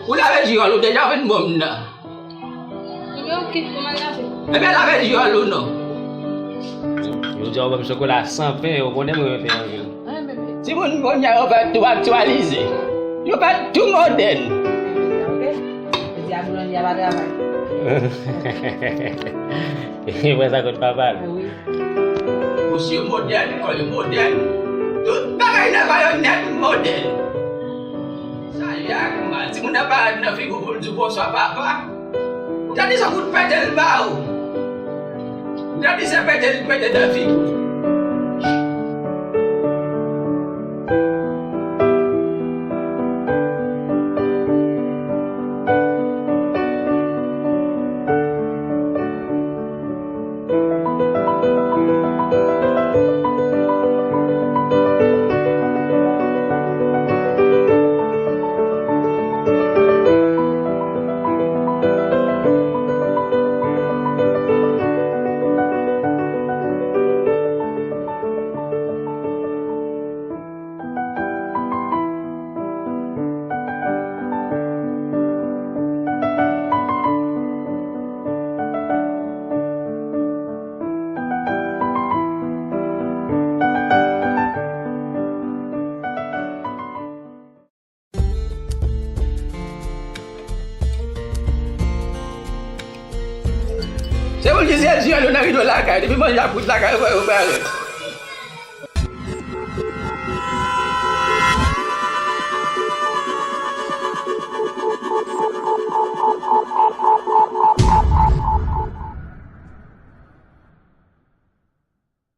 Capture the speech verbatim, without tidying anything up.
Ou lave jiyòl ou deja vin ban m nan. Ebyen, ok, pou m al lave. Ebyen, lave jiyòl ou non. Yo di w ban m chokola san pen, yo konnen mwen renmen pen anpil. Timoun kounye a yo fè tou aktyalize. Yo fè tou modèn. Ok. Yo di a boulanje a pa travay. E wè sa kot papa l. Wi. Bouch yo modèn, kò yo modèn. Tout bagay nan kò yo nèt modèn. Sa y ak mal. Timoun nan parèt nan figi w pou l di w bonswa papa. Ou ta di se kout pete l ba ou. Ou ta di se pete l pete nan figi w. Se pou l di se jiyòl yo nan rido lakay, depi manje ap kwit lakay, yo fè yo bare.